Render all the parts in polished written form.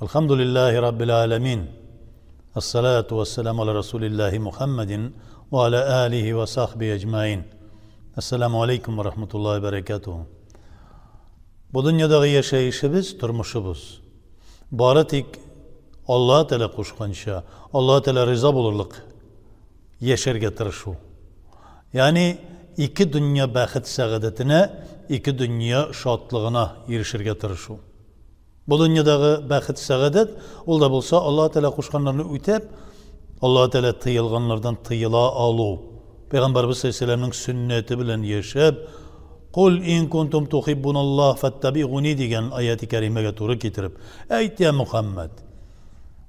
Әлхәмдүлилләһи раббил галәмин. Әссалату вәссәламу аля расулилләһи Мухаммадин ва аля алихи ва сахби әҗмәин. Әссәламу алейкум ва рахматуллаһи бәрәкәтүһ. Бу дөньядагы яшәешебез, тормышыбыз бары тик Аллаһ Тәгалә кушканча, Аллаһ Тәгалә риза булырлык яшәргә тырышу. Ягъни ике дөнья бәхет сәгадәтенә, ике дөнья шатлыгына ирешергә тырышу. Бу дөньядагы бәхет, сәгадәт, ул да булса Аллаһ Тәгалә кушканнарны үтәп, Аллаһ Тәгалә тыелганнардан тыела алу. Пәйгамбәрбез саллаллаһу сөннәте белән яшәп, Кул ин кунтум тухиббуналлаһ фаттабигуни дигән аяти кәримәгә туры китереп, әйт я Мухаммад,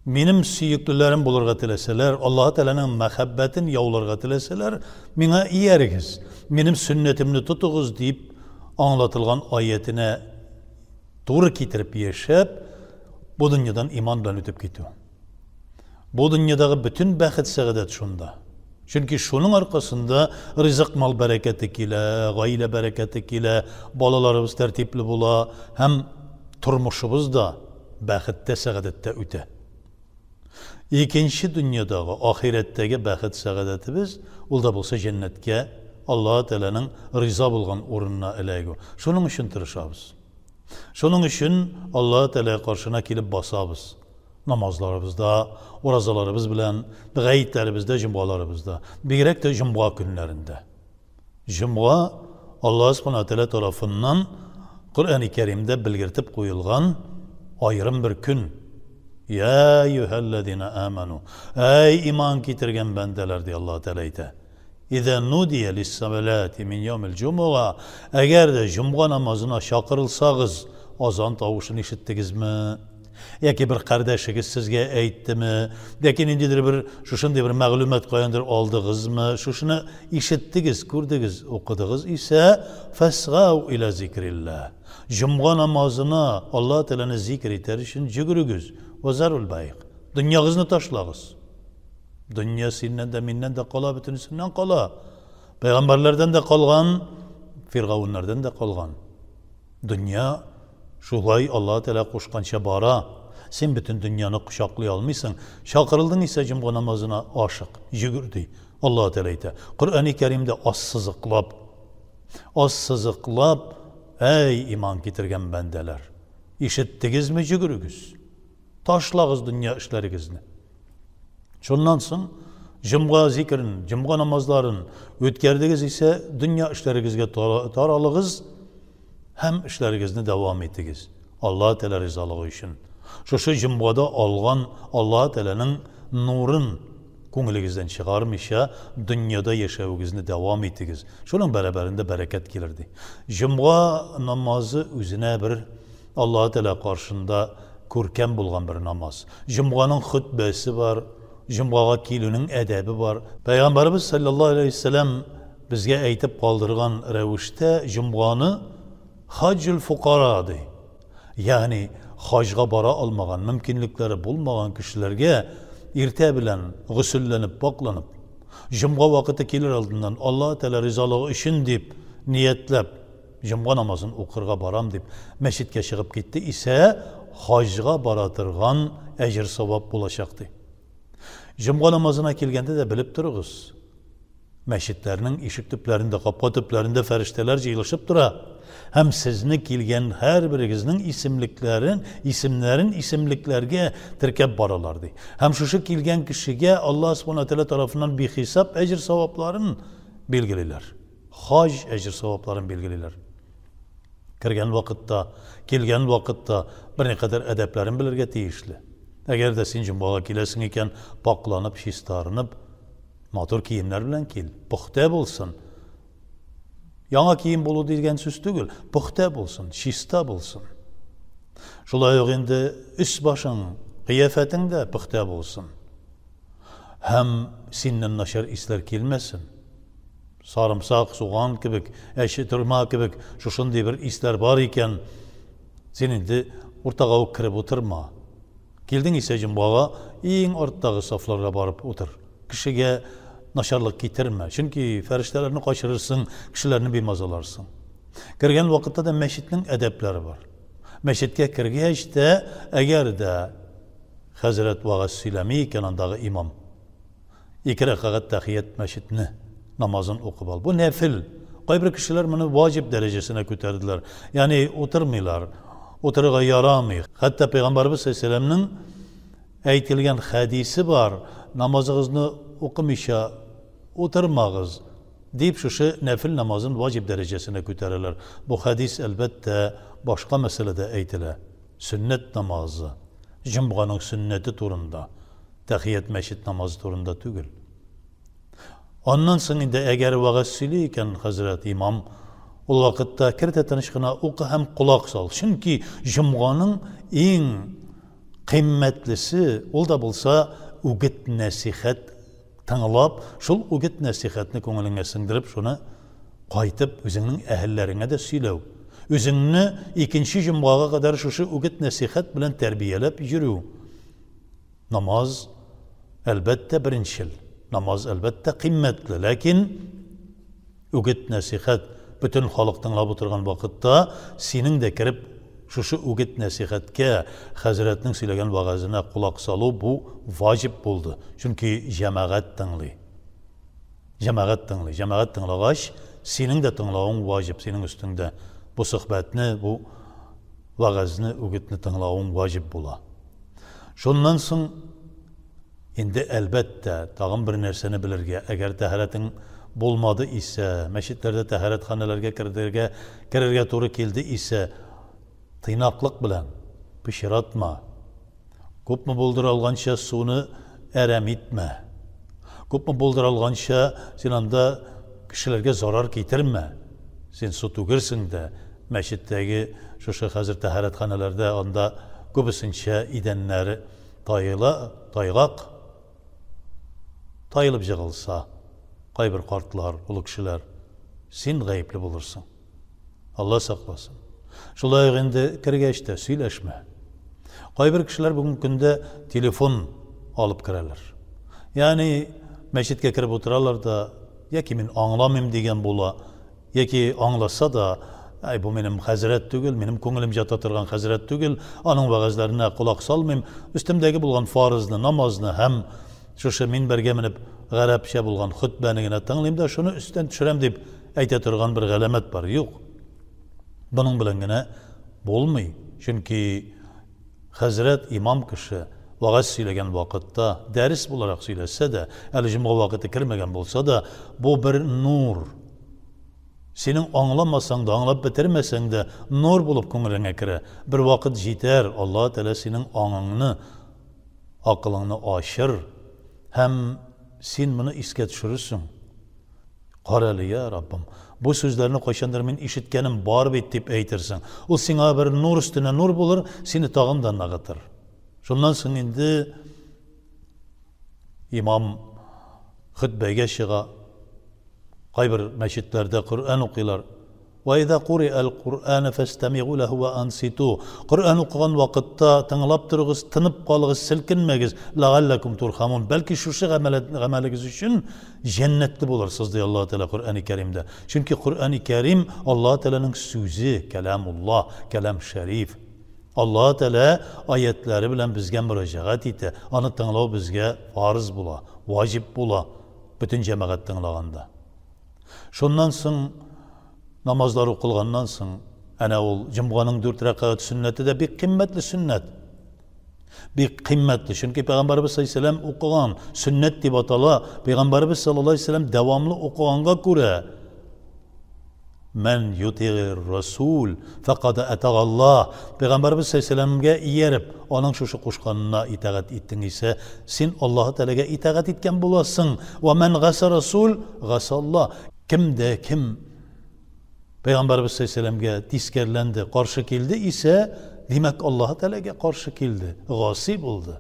минем сөеклеләрем булырга теләсәләр, Аллаһ Тәгаләнең мәхәббәтен яуларга теләсәләр, миңа иярегез, минем сөннәтемне тотыгыз дип аңлатылган аятенә туры китереп яшәп, бу дөньядан иман белән үтеп китү. Бу дөньядагы бөтен бәхет сәгадәт шунда. Чөнки шуның аркасында ризык мал бәрәкәте килә, гаилә бәрәкәте килә, балаларыбыз тәртипле була һәм тормышыбыз да бәхеттә, сәгадәттә үтә. Икенче дөньядагы, ахирәттәге бәхет сәгадәтебез, ул да булса җәннәткә, Аллаһы Тәгаләнең риза булган урынына эләгү. Шуның өчен тырышабыз. Шуның өчен Аллаһы Тәгалә каршына килеп басабыз. Намазларыбызда, уразаларыбыз белән, гаетләребездә, җомгаларыбызда. Бигрәк тә җомга көннәрендә. Җомга Аллаһ Субхана Тәгалә тарафыннан Коръәни Кәримдә белгертеп куелган аерым бер көн. Я әйюһәлләзина аману. Әй иман китергән бәндәләр, ди Аллаһ Тәгалә әйтә. Иза нудия лиссалати мин яумил җумуга. Әгәр дә җомга намазына чакырылсагыз, азан тавышын ишеттегезме? Яки бер кардәшегез сезгә әйттеме, яки ниндидер бер шушындый бер мәгълүмат каяндыр алдыгызмы, шушыны ишеттегез, күрдегез, укыдыгыз исә, фәсгау иля зикрилла. Җомга намазына Аллаһ Тәгаләне зикр итәр өчен йөгерегез. Вазарул байк. Дөньягызны ташлагыз. Дөнья синнән дә, миннән дә кала, бөтенесеннән кала. Пәйгамбәрләрдән дә калган, фиргауннардан да калган. Дөнья шулай Аллаһ Тәгалә кушканча бара. Син бөтен дөньяны кочаклый алмыйсың. Чакырылдың исә җомга намазына ашык, йөгер ди. Аллаһ Тәгалә әйтә. Коръәни Кәримдә ассызыклап, ассызыклап, әй иман китергән бәндәләр, ишеттегезме, йөгерегез. Ташлагыз дөнья эшләрегезне. Шуннан соң җомга зикрен, җомга намазларын үткәрдегез исә, дөнья эшләрегезгә таралыгыз һәм эшләрегезне дәвам итегез. Аллаһ Тәгалә ризалыгы өчен. Шушы җомгада алган Аллаһ Тәгаләнең нурын күңелегездән чыгармыйча, дөньяда яшәвегезне дәвам итегез. Шуның бәрабәрендә бәрәкәт килер ди. Җомга намазы үзенә бер Аллаһы Тәгалә каршында күркәм булган бер намаз. Җомганың хөтбәсе бар, җомгага килүнең әдәбе бар. Пәйгамбәребез саллаллаһу алейһи вәсәлләм безгә әйтеп калдырган рәвештә җомганы хаҗул фукара ди. Ягъни хаҗга бара алмаган, мөмкинлекләре булмаган кешеләргә иртә белән гөселләнеп, пакъланып, җомга вакыты килер алдыннан Аллаһы Тәгалә ризалыгы өчен дип ниятләп, җомга намазын укырга барам дип мәчеткә чыгып китте исә, хаҗга бара торган әҗер-савап булачак, ди. Җомга намазына килгәндә дә белеп торыгыз, мәчетләрнең ишек төпләрендә, капка төпләрендә фәрештәләр җыелышып тора һәм сезне килгән һәрберегезнең исемлекләрен, исемнәрен исемлекләргә теркәп баралар, ди. Һәм шушы килгән кешегә Аллаһ Субхана Тәгалә тарафыннан бихисап әҗер-савапларын билгелиләр. Хаҗ әҗер-савапларын билгелиләр. Кергән вакытта, килгән вакытта берникадәр әдәпләрен белергә тиешле. Әгәр дә син җомгага киләсең икән, пакъланып, чистарынып, матур киемнәр белән кил, пөхтә булсын. Яңа кием булу дигән сүз түгел, пөхтә булсын, чиста булсын. Шулай ук инде өс-башың, кыяфәтең дә пөхтә булсын. Һәм синнән начар исләр килмәсен. Сарымсак, суган кебек, әче торма кебек шушындый бер исләр бар икән, син инде уртага ук кереп утырма. Килдең исә җомгага, иң арттагы сафларга барып утыр. Кешегә начарлык китермә, чөнки фәрештәләрне качырырсың, кешеләрне бимазаларсың. Кергән вакытта да мәчетнең әдәпләре бар. Мәчеткә кергәч тә, әгәр дә хәзрәт вәгазь сөйләми икән андагы имам, ике рәкәгать тәхият мәчетне намазын укып ал. Бу нәфил. Кайбер кешеләр моны ваҗиб дәрәҗәсенә күтәрделәр. Ягъни утырмыйлар. Утырырга ярамый. Хәтта Пәйгамбәрбез саллаллаһу әйтелгән хәдисе бар, намазыгызны укымыйча утырмагыз, дип шушы нәфил намазын ваҗиб дәрәҗәсенә күтәрәләр. Бу хәдис, әлбәттә, башка мәсьәләдә әйтелә. Сөннәт намазы, җомганың сөннәте турында, тәхият мәчет намазы турында түгел. Аннан соң инде әгәр вәгазь сөйли икән хәзрәт, имам, ул вакытта кер дә тыныч кына укы һәм колак сал. Чөнки җомганың иң кыйммәтлесе, ул да булса үгет-нәсихәт тыңлап, шул үгет-нәсихәтне күңелеңә сеңдереп, шуны кайтып үзеңнең әһелләреңә дә сөйләү. Үзеңне икенче җомгага кадәр шушы үгет-нәсихәт белән тәрбияләп йөрү. Намаз, әлбәттә, беренчел. Намаз, әлбәттә, кыйммәтле. Ләкин үгет-нәсихәт бөтен халык тыңлап утырган вакытта синең дә кереп шушы үгет-нәсихәткә, хәзрәтнең сөйләгән вәгазенә колак салу бу ваҗиб булды. Чөнки җәмәгать тыңлый. Җәмәгать тыңлый. Җәмәгать тыңлагач, синең дә тыңлавың ваҗиб, синең өстеңдә бу сөхбәтне, бу вәгазьне, үгетне тыңлавың ваҗиб була. Шуннан соң инде әлбәттә, тагын бер нәрсәне белергә, әгәр тәһарәтең булмады исә, мәчетләрдә тәһарәтханәләргә керергә, керергә туры килде исә, тыйнаклык белән пычратма. Күпме булдыра алганча суны әрәм итмә. Күпме булдыра алганча син анда кешеләргә зарар китермә. Син су түгерсең дә, мәчеттәге шушы хәзер тәһарәтханәләрдә анда күбесенчә идәннәре тайыла, тайгак, тайылып җыгылса, кайбер картлар, олы кешеләр, син гаепле булырсың. Алла сакласын. Шулай ук инде кергәч тә сөйләшмә. Кайбер кешеләр бүгенге көндә телефон алып керәләр. Ягъни мәчеткә кереп утыралар да, яки мин аңламыйм дигән була, яки аңласа да, әй, бу минем хәзрәт түгел, минем күңелем җата торган хәзрәт түгел, аның вәгазьләренә колак салмыйм, өстемдәге булган фарызны, намазны һәм шушы минбәргә менеп гарәпчә булган хөтбәне генә тыңлыйм да, шуны өстән төшерәм дип әйтә торган бер галәмәт бар. Юк. Буның белән генә булмый. Чөнки хәзрәт, имам кеше вәгазь сөйләгән вакытта, дәрес буларак сөйләсә дә, әле җомга вакыты кермәгән булса да, бу бер нур. Синең аңламасаң да, аңлап бетермәсәң дә, нур булып күңелеңә керә. Бер вакыт җитәр, Аллаһ Тәгалә синең аңыңны, акылыңны ачыр һәм син моны искә төшерерсең. Кара әле, я Раббым, бу сүзләрне кайчандыр мин ишеткәнем бар бит, дип әйтерсең. Ул сиңа бер нур өстенә нур булыр, сине тагын да ныгытыр. Шуннан соң инде имам хөтбәгә чыга. Кайбер мәчетләрдә Коръән укыйлар. Вә иза куриәл Куръәнә фәстәмигу ләһу вә анситу. Коръән укыган вакытта тыңлап торыгыз, тынып калыгыз, селкенмәгез. Ләгалләкум турхамун. Бәлки шушы гамәлегез өчен җәннәтле булырсыз, ди Аллаһ Тәгалә Коръәни Кәримдә. Чөнки Коръәни Кәрим Аллаһ Тәгаләнең сүзе, кәламуллаһ, кәлам шәриф. Аллаһ Тәгалә аятлары белән безгә мөрәҗәгать итә. Аны тыңлау безгә фарыз була, ваҗиб була, бөтен җәмәгать тыңлаганда. Шуннан соң намазлар укылганнан соң, әнә ул җомганың дүрт рәкәгать сөннәте дә бик кыйммәтле сөннәт. Бик кыйммәтле, чөнки Пәйгамбәрбез саллаллаһу алейһи ва укыган сөннәт дип атала. Пәйгамбәрбез саллаллаһу алейһи ва дәвамлы укыганга күрә, Мән ютигыр расул фәкад атагаллаһ. Пәйгамбәрбез саллаллаһу алейһи ияреп, аның шушы кушканына итагать иттең исә, син Аллаһы Тәгаләгә итагать иткән буласың. Ва мән гаса расул гасаллаһ. Кем дә кем Пәйгамбәрбез саллаллаһу алейһи тискәрләнде, каршы килде исә, димәк, Аллаһы Тәгаләгә каршы килде, гаси булды.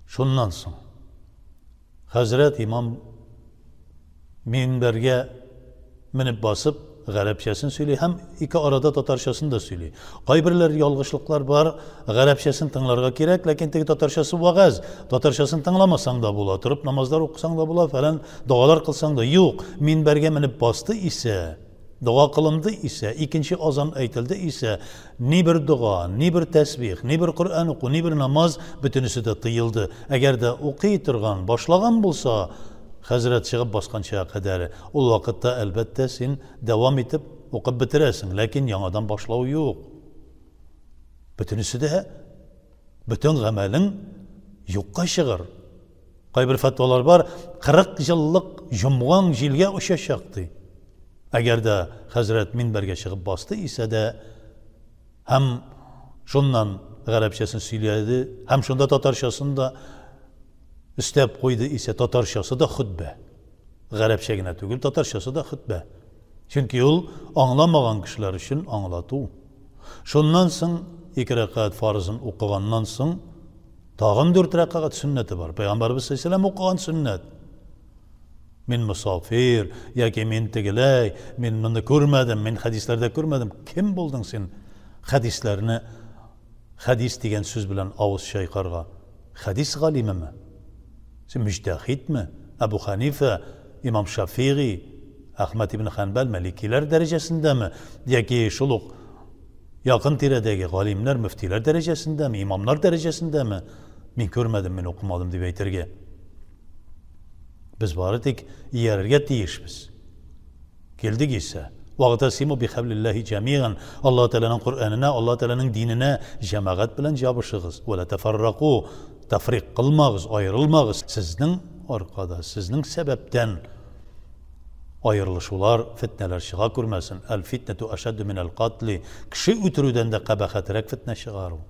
Шуннан соң хәзрәт имам Минбәргә менеп басып, гарәпчәсен сөйли һәм ике арада татарчасын да сөйли. Кайберләр ялгышлыклар бар, гарәпчәсен тыңларга кирәк, ләкин теге татарчасы вәгазь. Татарчасын тыңламасаң да була, торып намазлар укысаң да була, фәлән догалар кылсаң да. Юк, минбәргә менеп басты исә, Дога кылынды исә, икенче азан әйтелде исә, ни бер дога, ни бер тәсбих, ни бер Коръән уку, ни бер намаз, бөтенесе дә тыелды. Әгәр дә укый торган, башлаган булса, хәзрәт чыгып басканчага кадәр, ул вакытта, әлбәттә, син дәвам итеп укып бетерәсең, ләкин яңадан башлау юк. Бөтенесе дә, бөтен гамәлең юкка чыгыр. Кайбер фәтвалар бар, 40 еллык җомгаң җилгә очачак ди. Әгәр дә хәзрәт минбәргә чыгып басты исә дә һәм шуннан гарәпчәсен сөйләде, һәм шунда татарчасын да өстәп куйды исә, татарчасы да хөтбә. Гарәпчә генә түгел, татарчасы да хөтбә. Чөнки ул аңламаган кешеләр өчен аңлату. Шуннан соң ике рәкәгать фарызын укыганнан соң тагын дүрт рәкәгать сөннәте бар. Пәйгамбәрбез саллаллаһу укыган сөннәт. Мин мосафир, яки мин тегеләй, мин моны күрмәдем, мин хәдисләрдә күрмәдем. Кем булдың син хәдисләрне хәдис дигән сүз белән авыз чайкарга? Хәдис галимеме? Син мөҗтәһидме? Әбу Ханифа, Имам Шафигый, Әхмәд ибн Хәнбәл, Мәликиләр дәрәҗәсендәме? Яки шул ук якын тирәдәге галимнәр, мөфтиләр дәрәҗәсендәме, имамнар дәрәҗәсендәме? Мин күрмәдем, мин укымадым дип әйтергә. Без бары тик иярергә тиешбез. Килдек исә, Вагтасиму бихаблиллаһи җәмиган, Аллаһ Тәгаләнең Коръәненә, Аллаһ Тәгаләнең диненә җәмәгать белән җабышыгыз. Вә ла тафарраку, тафрик кылмагыз, аерылмагыз. Сезнең аркада, сезнең сәбәптән аерылышулар, фетнәләр чыга күрмәсен. Әл фитнәту ашадду минәл катли. Кеше үтерүдән дә кабахәтрәк фетнә чыгару.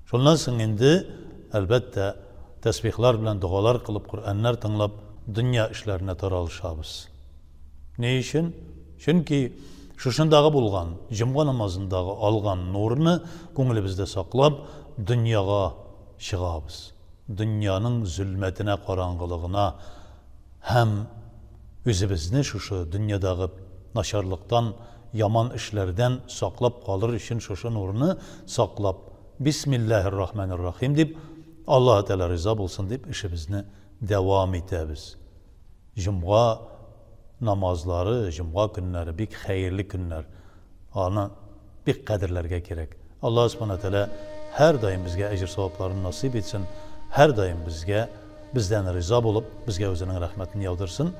Шуннан соң инде, әлбәттә, тәсбихлар белән догалар кылып, Коръәннәр тыңлап, дөнья эшләренә таралышабыз. Ни өчен? Чөнки шушындагы булган, җомга намазындагы алган нурны күңелебездә саклап, дөньяга чыгабыз. Дөньяның зөлмәтенә, караңгылыгына һәм үзебезне шушы дөньядагы начарлыктан, яман эшләрдән саклап калыр өчен шушы нурны саклап, Бисмиллаһир рахманир рахим дип, Аллаһы Тәгалә риза булсын дип эшебезне дәвам итәбез. Җомга намазлары, җомга көннәре бик хәерле көннәр. Аны бик кадерләргә кирәк. Аллаһ Субхана Тәгалә һәрдаим безгә әҗер-савапларын насыйп итсен, һәрдаим безгә бездән риза булып, безгә үзенең рәхмәтен яудырсын.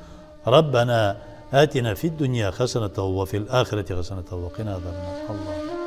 Раббана атина фид дөнья хәсәнәтә ва фил ахирәти хәсәнәтә ва кина азабаннар. Аллаһ.